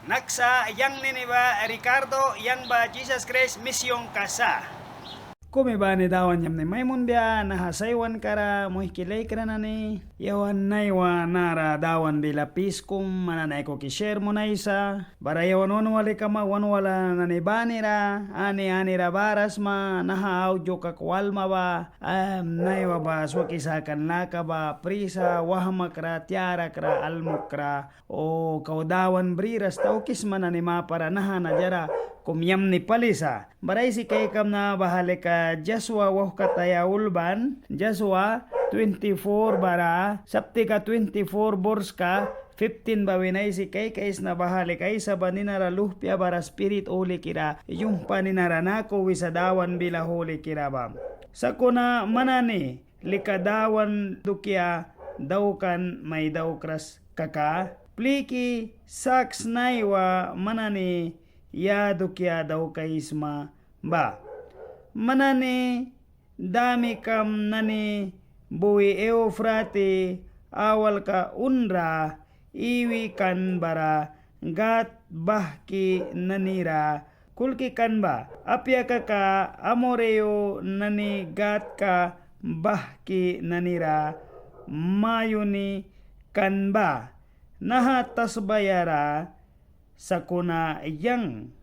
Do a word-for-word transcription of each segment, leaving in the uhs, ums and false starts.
Naksa, yang nini ba Ricardo, yang ba Jisas Kraist misionka sa. Kumi bani Dawan yamni mai munbia naha saiwankara, muihki laikra nani. Yawan naiwa nara Dawan bila pis kum man nani aikuki share munaisa. Bara yawan wan wali kama wan wala nani banira, ani anira bara sma naha audioka kwalma ba, am, naiwa ba swaki sakan laka ba prisa, wahmakra, tiarakra, almukra, o kau Dawan briras taukisma nani mapara naha na diara kum yamni pali sa. Bara aisi kaikamna baha lika Jasua wauhkataya ulban, Jasua twenty-four bara, saptika twenty-four burska fifteen ba wina aisi kaikaisna baha lika Aisa ba ninara luhpia bara Spirit Hulikira yumhpa ninara naku wisa Dawan bila hulikira ba. Sakuna man nani lika Dawan dukia daukan mai daukras kaka, pliki saks naiwa man nani ya dukia daukaisma ba. Man nani damikam nani bui Eufrati awalka unra iwi kan bara Gad bahki nanira kulki kan ba. Apia kaka amoreo nani Gadka bahki nanira mayuni kan ba. Naha tasbaya ra sakuna yang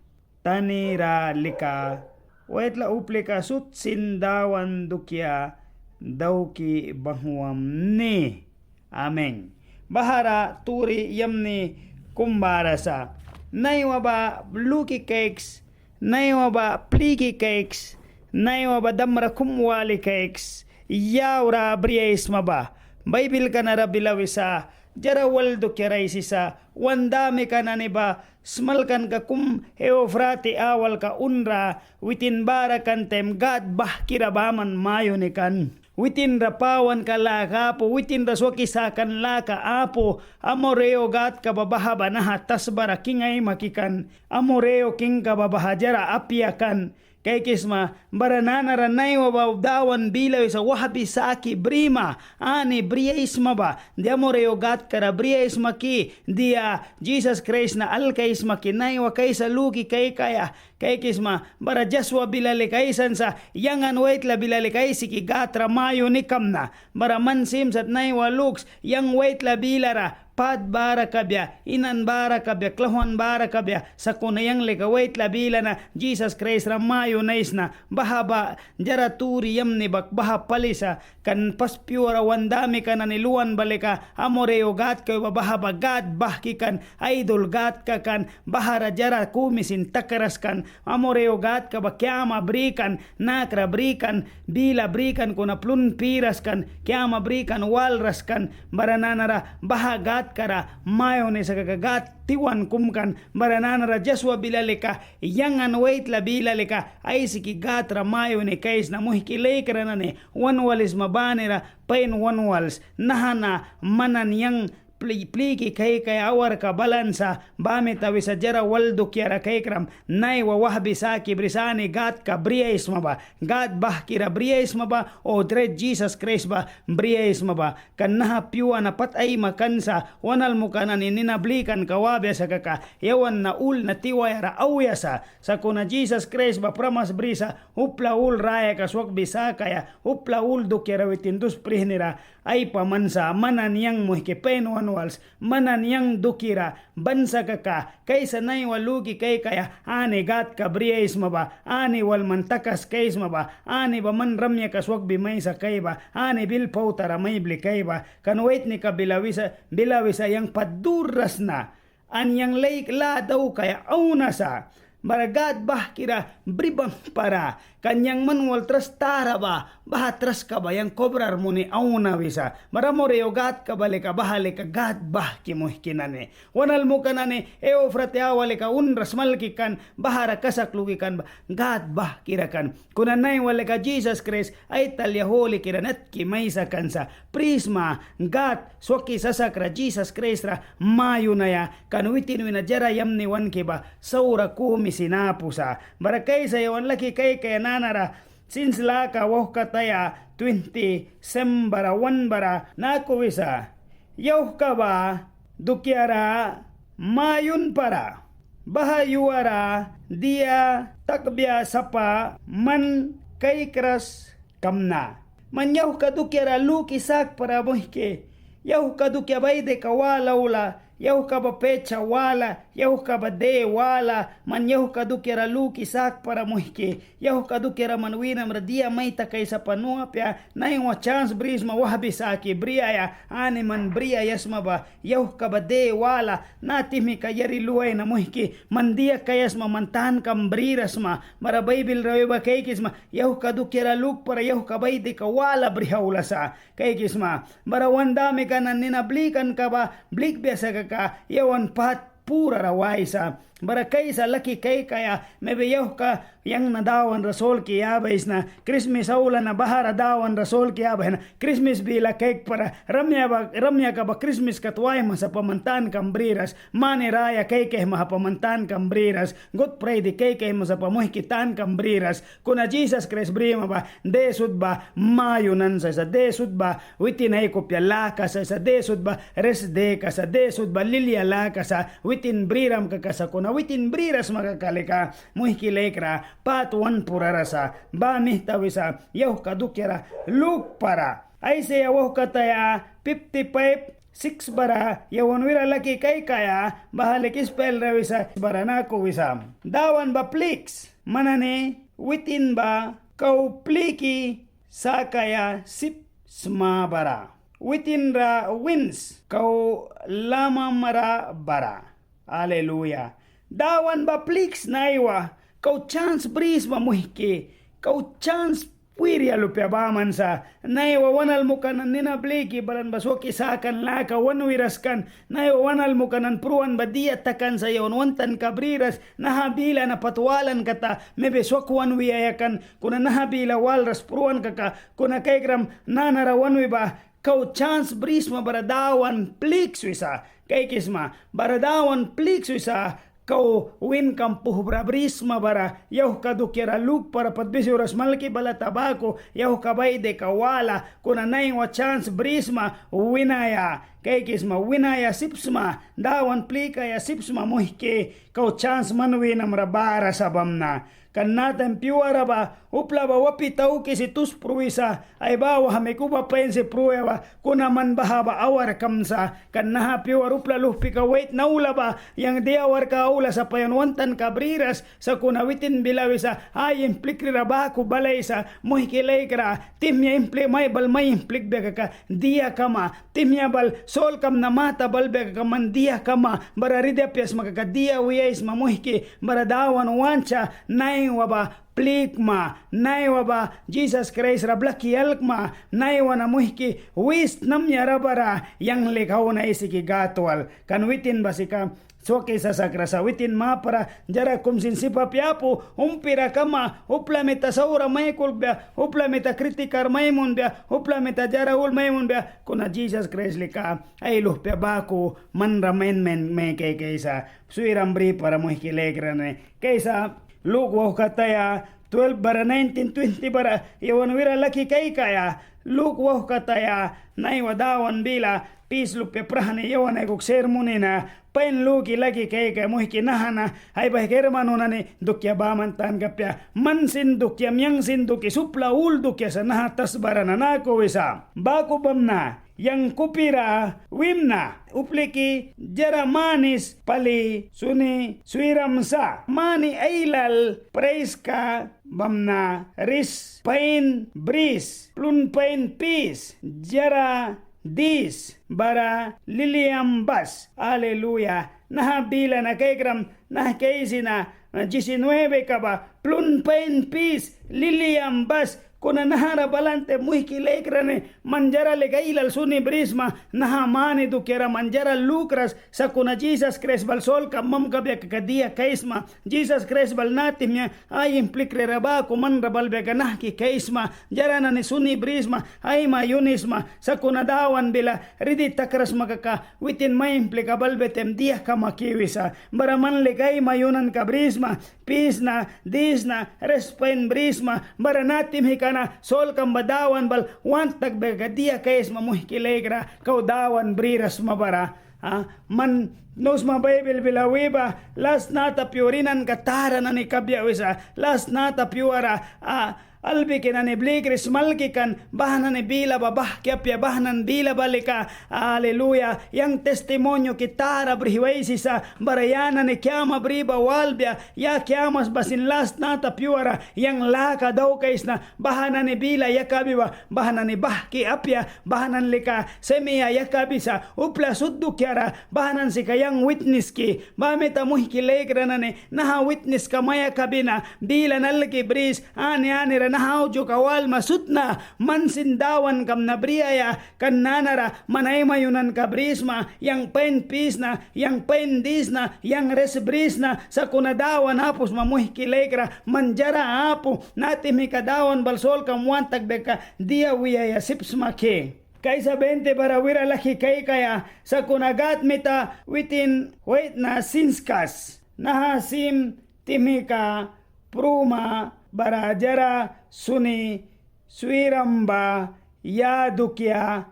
tanira lika watla uplika sut sin Dawan dukia dauki banghwamni. Amen. Bahara turi yamni kum bara sa. Naiwa ba luki kaiks, naiwa ba pliki kaiks, naiwa ba damra kum wali kaiks, yaura briaisma ba. Baibilka nara bila wisa, diara wal dukiara aisisa, wan damika nani ba smalkanka kum Eufrati awalka unra witin bara kan taim Gad bahkira baman mayuni kan. Witinra pawanka laka apu, witinra swaki sakan laka apu, amoreo gadka ba baha ba naha tasbara king aimaki kan. Amoreo kingka ba baha diara apia kan. Kaikisma, bara nanara naiwa ba Dawan bila wisa wahbi saki brima, ani briaisma ba, dia amoreo gadkara briaisma ki, dia Jisas Kraist na alkaisma ki, naiwa kaisa luki kaikaia. Kaikisma, bara Jasua bila lika aisan sa, yang an watla bila lika aisiki Gadra mayuni kamna. Bara man sim sat naiwa luks, yang watla bilara pat bara kabia, inan bara kabia, klauhwan bara kabia, sakuna yang lika watla bila na Jisas Kraist ra mayunaisna. Baha ba diara turi yamni bak baha pali sa. Kan pas piuara wan damika nani luan ba lika amoreo gadka ba baha ba gad bahki kan, aidul gadka kan, bahara diara kumi sin takras kan. Amoreo gadka ba kiama brikan, nakra brikan, bila brikan, kuna plun piras kan, kiama brikan, walras kan. Bara nanara baha gadkara mayuni sa kaka gad tiwan kum kan. Bara nanara Jasua bila lika, yang an watla bila lika aisiki Gadra mayuni kaisna. Muihki laikra nani, wan walisma banira pain wan wals. Naha na man an yang pli-, pliki kaikaia awarka balan sa. Ba mita wisa diara wal dukiara kaikram, naiwa wahbi saki brisa, ani Gadka briaisma ba, Gad bahkira briaisma ba, o dret Jisas Kraist ba briaisma ba. Kan naha piua na pat aimakan sa, wan almuka nani, nina blikanka wabia sa kaka, yawan na ul na tiwaia ra auya sa. Sakuna Jisas Kraist ba pramas brisa, upla ul rayaka swakbi sakaia, upla ul dukiara witin dus prihnira aipaman sa. Man an yang, muihki pain wan wals, man an yang dukira ban sa kaka, kaisa naiwa luki kaikaia, ani Gadka briaisma ba, ani wal man takaskaisma ba, ani ba man ramyaka swakbi maisa kai ba, ani bil pautara mai bli kai ba. Kan waitnika bila wisa, bila wisa yang pat durra sna. An yang laik lâ daukaia auna sa. Bara Gad bahkira bri banghwpara. Kan yang man wal tras tara ba, baha traska ba yang kobrar muni auna wisa. Bara amoreo gadka ba lika baha lika gad bahki, muihki nani. Wan almuka nani, Eufrate awa lika unra smalki kan, bahara kasak luki kan ba, gad bahkira kan. Kuna naiwa lika Jisas Kraist ai talia hulikira natki maisa kan sa. Prisma, Gad swaki sasakra Jisas Kraist ra mayunaia. Kan witin wina diara yamni wanki ba saura kumi sin apu sa. Bara kaisa yawan laki kaikaia nanara Sins Laka wauhkataya twenty seven bara wan bara naku wisa: Yauhka ba dukiara mayunpara. baha yuara dia takbia sapa man kaikras kamna. Man yauhka dukiara luki sakpara muihki, yauhka dukia ba aidika wala aula, yauhka ba pecha wala, yauhka ba de wala, man yauhka dukiara luki sakpara muihki, yauhka dukiara man winamra dia mai takaisa sapa nu apia, naiwa chans brisma wahbi saki briaia, ani man briaia sma ba, yauhka ba de wala, na tihmika yari luaia na muihki, man dia kaia sma, man tankam briras sma, bara Baibil ra wi ba kaikisma, yauhka dukiara lukpara yauhka ba aidika wala brih aula sa, kaikisma, bara wan damika nani na blikanka ba blikbia sa kaka, yawan pat purara waisa. Bara kaisa laki kaikaia, mebi yauhka yang na Dawan ra solki yabaisna, Krismis aula na bahara Dawan ra solki yabaisna, Krismis bila kaikpara, ramya ba, ramyaka ba Krismis kat waihma sapa man tankam briras, mani raya kaikaihma sapa man tankam briras, Gud Praidi kaikaihma sapa muihki tankam briras, kuna Jisas Kraist brima ba, de sut ba mayunan sa sa, de sut ba witin ai kupia laka sa sa, de sut ba res deka sa, de sut ba lilia laka sa, witin briram kaka sa, kuna witin briras sma kaka lika, muihki laikra, pat wan purara sa, ba mihta wisa, yauhka dukiara lukpara. Aisaia wauhkataya fifty five six bara, yawan wira laki kaikaia, baha lika Ispail ra wisa bara naku wisa. Dawan ba pliks, man nani witin ba kau pliki sakaia sip sma bara. Witin ra wins kau lamamra bara. Aleluya. Dawan ba pliks naiwa kau chans brisma muihki, kau chans wiria lupia baman sa. Naiwa wan almuka nani na bliki balan ba swaki sakan laka wan wiras kan. Naiwa wan almuka nani pruan ba dia takan sa, yawan wan tanka briras. Naha bila na pat walan kata, mebi swak wan wiaia kan, kuna naha bila walras pruan kaka, kuna kaikram nanara wan wi ba kau chans brisma bara Dawan pliks wisa. Kaikisma, bara Dawan pliks wisa, kau winkam puhbra brisma bara, yauhka dukiara lukpara pat bisiura smalki balata baku, yauhka baidika wala, kuna naiwa chans brisma winaia. Kaikisma, winaia sip sma, Dawan plikaia sip sma muihki, kau chans man winamra bara sa bamna. Kan natan pyuara ba, upla ba wapi taukisi tus pruisa, ai ba wahmik uba pain si pruaia ba, kuna man baha ba awarkam sa. Kan naha pyuara upla luhpika waitna aula ba, yang dia awarka aula sa pain wan tanka briras, sakuna witin bila wisa, ai implikrira baku balaisa, muihki laikra, tihmia implik mai bal mai implikbia kaka, dia kama, tihmia bal solkam na mata balbia kaka man dia kama, bara ridi apia sma kaka dia wiaisma muihki, bara Dawan want sa, naiwa ba plikma, naiwa ba Jisas Kraist ra blaki alkma, naiwa na muihki wis tnamyara bara, yang lika auna aisiki Gâd wal. Kan witin ba sika swaki sasakra sa, witin mapara diara kum sin sip apia apu, umpira kama, upla mita saura mai kulkbia, upla mita kritikar mai munbia, upla mita diara ul mai munbia, kuna Jisas Kraist lika ai luhpia baku, manra main main mai kaikaisa, swiram bripara muihki laikra nani. Kaisa Luk wauhkataya twelve bara nineteen, twenty bara yawan wira laki kaikaia, Luk wauhkataya naiwa Dawan bila pis lupia prahni yawan aikuki sermon na pain luki laki kaikaia muihki naha na, ai baha hermano nani dukia baman tanka apia, man sin dukiam, yang sin dukis, upla ul dukia sa naha tasbara na naku wisa. Baku bamna, yang kupira wimna, upliki diara manis pali suni swiram sa, mani ailal praiska bamna, ris pain bris, plun pain pis, diara dis, bara liliam bas. Aleluya. Naha bila na kaikram, nahki aisi na, diecinueve ka ba, plun pain pis, liliam bas, kuna nahara balan taim muihki laikra nani, man diara lika ailal suni brisma, naha mani dukiara man diara lukras, sakuna Jisas Kraist bal solkam mamkabia kaka dia kaisma, Jisas Kraist bal natihmia ai implikrira baku manra balbia kaka nahki kaisma, diara nani suni brisma, ai mayunisma, sakuna Dawan bila ridi takras sma kaka, witin mai implika balbia taim dia kama ki wisa, bara man lika ai mayunanka brisma, pis na, dis na, ris pain brisma, bara natihmika na solkam ba Dawan bal want takbia kaka dia kaisma muihki laikra, kau Dawan briras sma bara. Ah, man nusma Baibil bila wi ba, las tnata pyua rinanka tara nani kabia wisa, las tnata pyuara, ah, albiki nani blikri smalki kan, baha nani bila ba bahki apia, baha nani bila ba lika, aleluya, yang testimonioki tara brih aisisa, bara ya nani kiama bri ba walbia, ya kiamas ba sin las tnata pyuara, yang laka daukaisna, baha nani bila yakabi ba, baha nani bahki apia, baha nani lika semia yakabisa, upla sut dukiara, baha nani sika yang witniski, ba mita muihki laikra nani, naha witniska mai yakabi na, bila nalki bris, ani anira naha audioka walma sut na, man sin Dawankam na briaia, kan nanara, man ai mayunanka brisma, yang pain pisna, yang pain disna, yang ris brisna, sakuna Dawan apu sma muihki laikra, man diara apu, na tihmika Dawan bal solkam want takbia kaka dia wiaia sip sma ki. Kaisa bente bara wira laki kaikaia, sakuna Gâd mita witin waitna sinskas. Naha sim tihmika pruma bara diara suni swiram ba ya dukia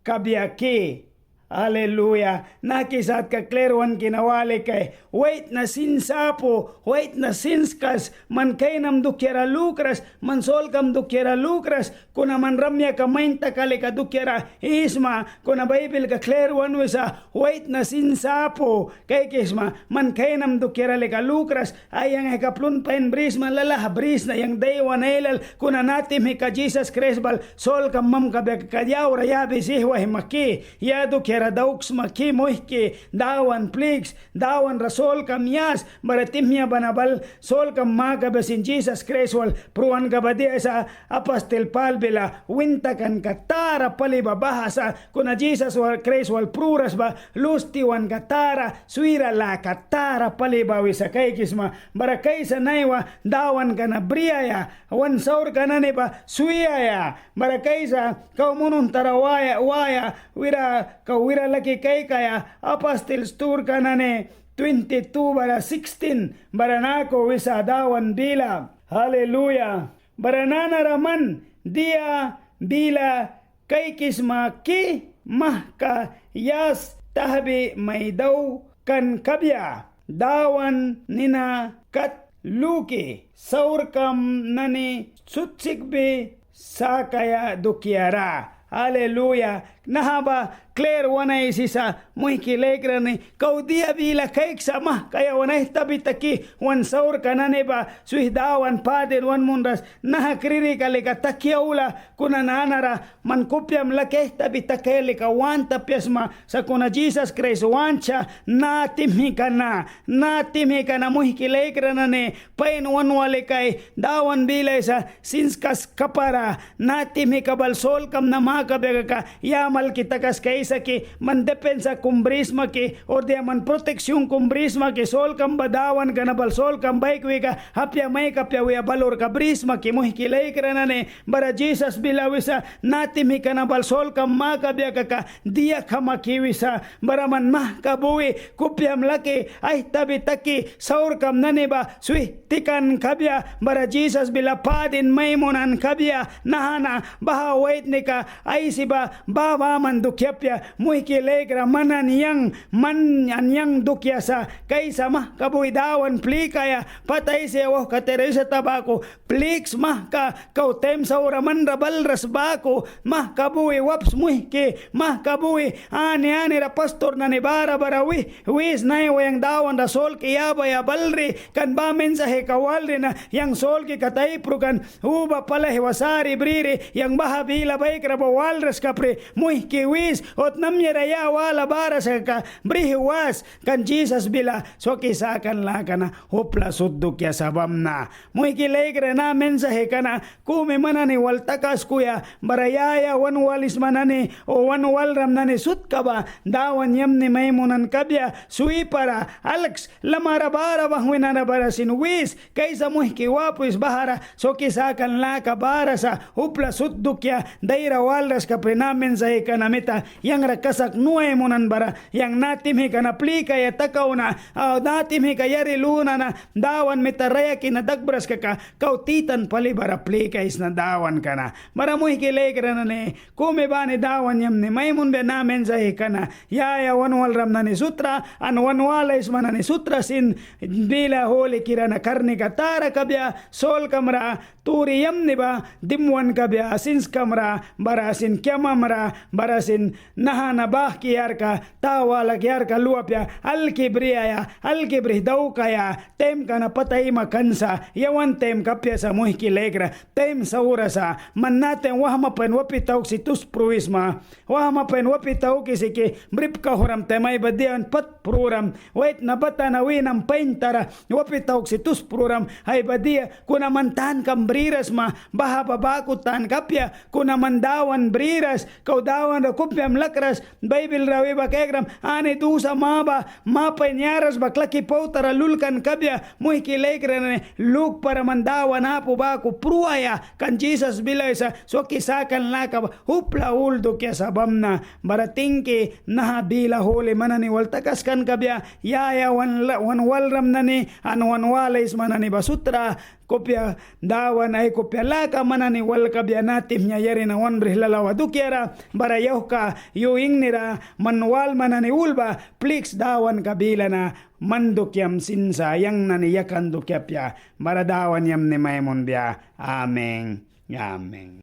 kabia ki. Aleluya. Nahki satka klir wanki na wali kai. Waitna sins apu, waitna sinskas, man kainam dukiara lukras, man solkam dukiara lukras, kuna man ramyaka main taka lika dukiara isma, kuna Baibilka klir wan wisa, waitna sins apu, kaikisma, man kainam dukiara lika lukras, ai yang aihka plun pain brisma, lalah brisna, yang daiwan ailal, kuna na tihmika Jisas Kraist bal solkam mamkabia kaka yaura yabis ihwaima ki, ya dukiara dauksma ki, muihki, Dawan pliks, Dawan ra solkam yas, bara tihmia ba na bal solkam makabia sin Jisas Kraist wal pruanka ba dia sa, apastil Pâl bila win takanka tara pali ba baha sa, kuna Jisas wal Kraist wal pruras ba, lus tiwanka tara, swira laka tara pali ba wisa, kaikisma, bara kaisa naiwa Dawanka na briaia, wan saurka nani ba swiaia, bara kaisa kau munuhntara waia, waia, wira kau wira laki kaikaia, apastil sturka nani twenty-two bara sixteen, bara naku wisa Dawan bila. Haleluya. Bara nanara man dia bila kaikisma ki, mahka yas tahbi mai daukan kabia, Dawan nina kat luki, saurkam nani sut sikbi sakaia dukiara. Aleluya. Naha ba klir wan aisisa, muihki laikra nani, kau dia bila kaiksa mahka yawan aihtabi taki wan saurka nani ba, swih Dawan padin wan munras, naha kririka lika taki aula, kuna nanara man kupiam laki aihtabi takaia lika want apia sma, sakuna Jisas Kraist want sa, na tihmika na, na tihmika na muihki laikra nani, pain wan wali kai, Dawan bila aisa, sinskas kapara, na tihmika bal solkam na makabia kaka, ya malki takaskaisa ki, man depensa kum brisma ki, o dia man proteksion kum brisma ki, solkam ba Dawanka na bal solkam baikwi ka, apia maikapia wia balurka brisma ki, muihki laikra nani, bara Jisas bila wisa, na tihmika na bal solkam makabia kaka, dia kama ki wisa, bara man mahka bui, kupiam laki aihtabi taki, saurkam nani ba swih tikan kabia, bara Jisas bila padin mai munan kabia, naha na baha waitnika aisi ba, ba baman dukia apia, muihki laikra, man an yang, man an yang dukia sa, kaisa mahka bui Dawan plikaia, pat aisi wauhkatira wisata baku, pliks mahka, kau taim saura manra balras baku, mahka bui waps muihki, mahka bui ani anira pastor nani bara bara wih, wis naiwa yang Dawan ra solki yabaia balri, kan ba mensajeka walri na, yang solki kat aiprukan, uba pali aihwa sari briri, yang baha bila baikra ba walras kapri, muihki wis, watnamyara ya wala bara sa kaka, brih was, kan Jisas bila, swaki sakan laka na, upla sut dukia sa bamna. Muihki laikra, na mensajeka na kumi man nani wal takaskuya, bara ya ya wan walisma nani o wan walram nani sutka ba, Dawan yamni mai munan kabia, swipara, alks, lamara bara banghwi nani bara sin wis, kaisa muihki wapwis bahara, swaki sakan laka bara sa, upla sut dukia, daira walras kapri na mensaje Kana mita yang ra kasak nu ai munan bara, yang naha tihmika na plikaia takauna, au naha tihmika yari luna na Dawan mita rayaki na dakbras kaka, kau titan pali bara plikaisna Dawanka na. Bara muihki laikra nani, kumi bani Dawan yamni mai munbia naha mensajeka na, ya ya wan walram nani sutra, an wan walaisma nani sutra sin, bila hulikira na karnika tara kabia, solkam ra, turi yamni ba dimwan kabia, sinskam ra, bara sin kiamam ra, bara sin naha na bahki yarka, ta walak yarka lu apia, alki briaia, alki brih daukaia, taimka na pat aimakan sa, yawan taimka apia sa muihki laikra, taim saura sa, man naha taim wahma pain wapi tauksi tus pruisma, wahma pain wapi taukisi ki, brip kauhram taim ai ba dia wan pat pruram, waitna batana winam pain tara, wapi tauksi tus pruram, ai ba dia, kuna man tankam briras sma, baha ba baku tanka apia, kuna man Dawan briras, kau Dawan ra kupiam lakras, Baibil ra wi ba kaikram, ani dusa ma ba, ma pain yaras ba klaki pauta ra lulkan kabia, muihki laikra nani, lukpara man Dawan apu baku pruaia, kan Jisas bila wisa, swaki sakan laka ba, upla ul dukia sa bamna, bara tingki, naha bila huli man nani wal takaskan kabia, ya ya wan la-, wan walram nani, an wan walaisma nani ba sutra, kupia Dawan ai kupia laka man nani wal kabia naha tihmia yari na wan brih lalawa dukiara, bara yauhka yu ingni ra man walma nani ul ba, pliks Dawanka bila na man dukiam sin sa, yang nani yakan dukia apia, bara Dawan yamni mai munbia. Amen. Amen.